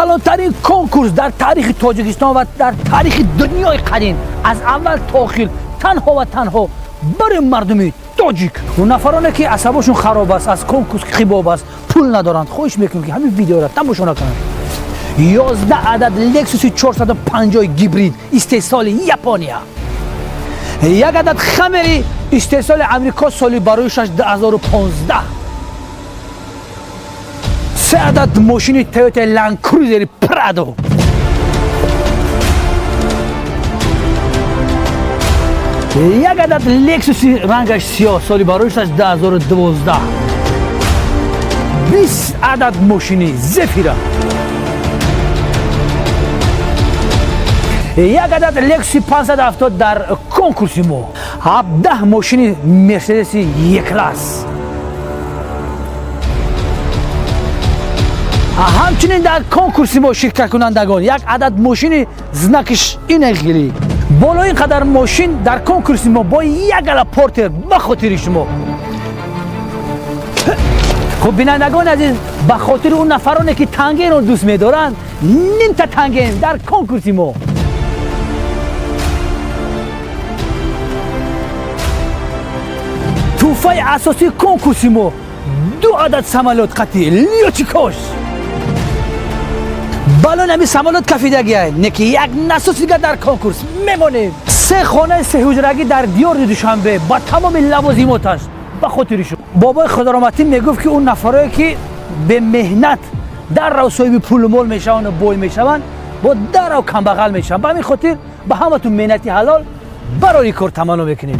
Калонтарин конкурс дар таърихи Тоҷикистон ва дар таърихи дунёи қадим, аз аввал то охир, танҳо ва танҳо барои мардуми тоҷик. Нафароне ки асабошон хароб аст, аз конкурс хибоб аст, пул надоранд, хоҳиш мекунем, ки ҳамин видеоро тамошо накунанд. 11 адад Лексуси 450 гибрид истеҳсоли Япония, як адад Хаммери истеҳсоли Амрико соли барои 2015, се адад мошини Тойота Ланд Крузери Прадо, як адад Лексуси рангаш сиёҳ соли барои 2012, 20 адад мошини Зефира, як адад Лексуси 570 дар конкурси мо, 17 мошини Мерседеси Е-класс. Ҳамчунин дар конкурси мо ширкаткунандагон як адад мошини знакиш инагирӣ. Боло ин қадар мошин дар конкурси мо бо як гала портер ба хотири шумо. Хуб, бинандагони азиз, ба хотири он нафароне ки тангенро дӯст медоранд, нимта танген дар конкурси мо. Тӯҳфаи асосии конкурси мо ду адад самолёт қати лётчикош. Балони ҳамин самолёт кафидагиай, не ки як насос дигар дар конкурс мемонем. Се хонаи сеҳуҷрагӣ дар диёри Душанбе ба тамоми лавозимоташ ба хотири шумо. Бобои Худороматин мегуфт, ки он нафарое ки бемеҳнат даррав соҳиби пулу мол мешаванду бой мешаванд, бо даррав камбағал мешаванд. Ба ҳамин хотир ба ҳаматун меҳнати ҳалол барои кор таманно мекунем.